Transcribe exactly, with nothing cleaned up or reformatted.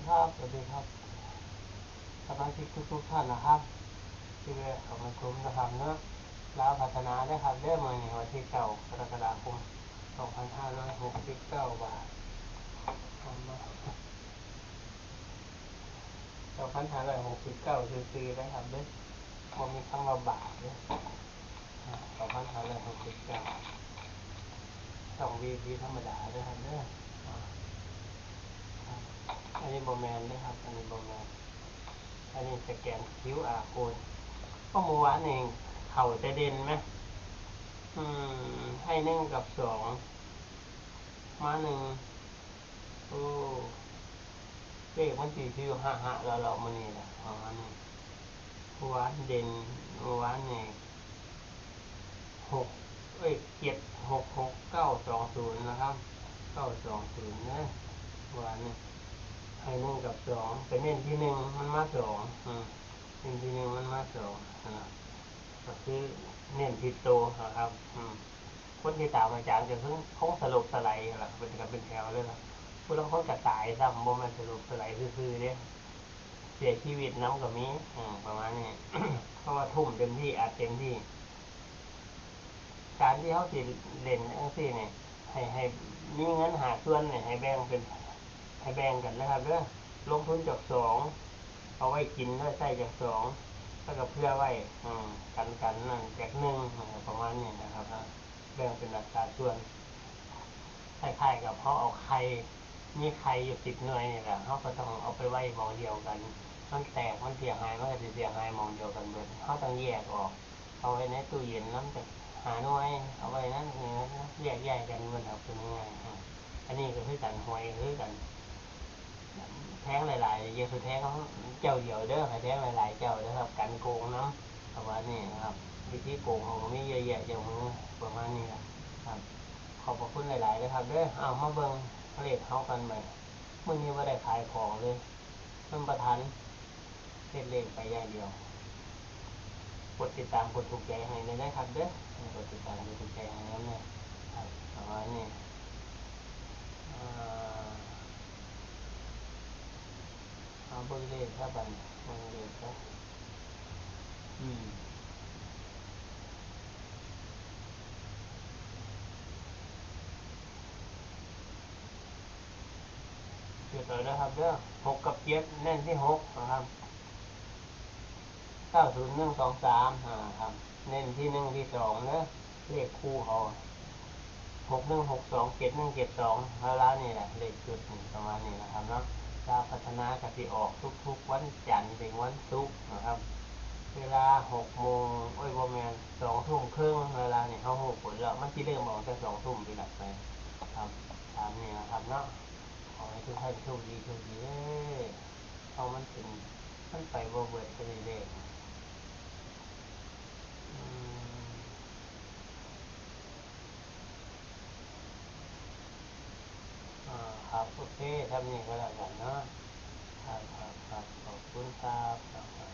ครับ สวัสดีครับ สมาชิกทุกๆท่านนะครับ ที่ได้เข้ามาชมนะครับเนาะ ลาวพัฒนาเด้อครับเด้อ มื้อนี้วันที่เก้ากรกฎาคม สองพันห้าร้อยหกสิบเก้า บาท สองพันห้าร้อยหกสิบเก้า ซื่อๆนะครับเด้อ บ่มีคำว่าบาทเด้อ อ่า สองพันห้าร้อยหกสิบเก้า ช่อง วี ไอ พี ธรรมดาเด้อครับเด้อ อ่า อันนี้บ่แม่นเด้อครับ อันนี้บ่แม่น อันนี้สแกน คิว อาร์ โค้ด เพราะเมื่อวานนี่เข้าแต่เด่นไหม อืม ให้หนึ่งกับสอง มาหนึ่ง โอ้ เลขมันสิคือห้าห้าแล้วเรามื้อนี้นะ ประมาณนี้ เมื่อวานเด่น เมื่อวานนี่ หก เอ้ย เจ็ดหกหก เก้าสองศูนย์ นะครับ เก้าสองศูนย์ เด้อ เมื่อวานนี่ ให้หนึ่งกับสอง ไปเน้นที่หนึ่ง มันมาสอง อืม เน้นที่หนึ่ง มันมาสอง อ่า ก็คือเน้นที่โตนะครับ อืม คนที่ตามอาจารย์ก็คือคงสลบสลายล่ะ เป็นกันเป็นแถวเลยล่ะ ผู้ลางคนก็ตายซ้ำ บ่แม่นสลบสลายซื่อๆเด้ เสียชีวิตนำก็มี อืม ประมาณนี้ เพราะว่าทุ่มเต็มที่ อัดเต็มที่ การที่เฮาสิเล่นจั่งซี้นี่ ให้ ให้มีเงินห้าส่วนนี่ ให้แบ่งเป็น ให้แบ่งกันนะครับเด้อ ลงทุนจากสอง เอาไว้กินไว้ใช้จากสอง แล้วก็เผื่อไว้ อืม กัน กันนั่นจากหนึ่ง ประมาณนี้นะครับนะ แบ่งเป็นอัตราส่วน คล้ายๆกับเฮาเอาไข่ มีไข่อยู่สิบหน่วยนี่แหละ เฮาก็ต้องเอาไปไว้หม่องเดียวกัน มันแตก มันเสียหาย มันก็สิเสียหายหม่องเดียวกันเบิด เฮาต้องแยกออก เอาไว้ในตู้เย็นนำจักห้าหน่วย เอาไว้นั่น เออ แยกย้ายกันเบิดครับ เป็นยังไง อืม อันนี้ก็คือกัน หวยก็คือกัน แทงหลายๆ อย่าไปแทงเจ้าเดียวเด้อ ให้แทงหลายๆเจ้าเด้อครับ กันโกงนำ ประมาณนี้นะครับ วิธีโกงเขาก็มีเยอะแยะเยอะมือ ประมาณนี้ล่ะครับ ขอบพระคุณหลายๆเด้อครับเด้อ เอามาเบิ่งเลขเฮากันใหม่ มื้อนี้บ่ได้ขายของเลย ท่านประธาน เฮ็ดเลขไปอย่างเดียว กดติดตาม กดถูกใจให้เลยนะครับเด้อ กดติดตาม กดถูกใจให้นำเด้อครับ ประมาณนี้ อ่า เอาเบิ่งเลขครับบัดนี้ เบิ่งเลขครับ อืม จดเอาเด้อครับเด้อ หกกับเจ็ด เน้นที่หกนะครับ เก้าศูนย์หนึ่งสองสาม อ่า ครับ เน้นที่หนึ่งที่สองเด้อ เลขคู่เขา หกหนึ่งหกสอง เจ็ดหนึ่งเจ็ดสอง แล้วๆนี่แหละ เลขชุดนี่ประมาณนี้นะครับเนาะ ลาวพัฒนาก็สิออกทุกๆวันจันทร์ถึงวันศุกร์นะครับ เวลาหกโมง โอ้ย บ่แม่น สองทุ่มครึ่ง เวลานี่เฮาฮู้ผลแล้ว มันสิเริ่มออกแต่สองทุ่มนี่แหละไป ครับ ตามนี้นะครับเนาะ ขอให้ทุกท่านโชคดี โชคดีเด้อ เพราะมันเป็น มันไปบ่เบิดไปเรื่อยๆ อืม อ่า ครับ โอเค ทำนี้ก็แล้วกันเนาะ ครับ ครับ ครับ ขอบคุณครับ ครับ ครับ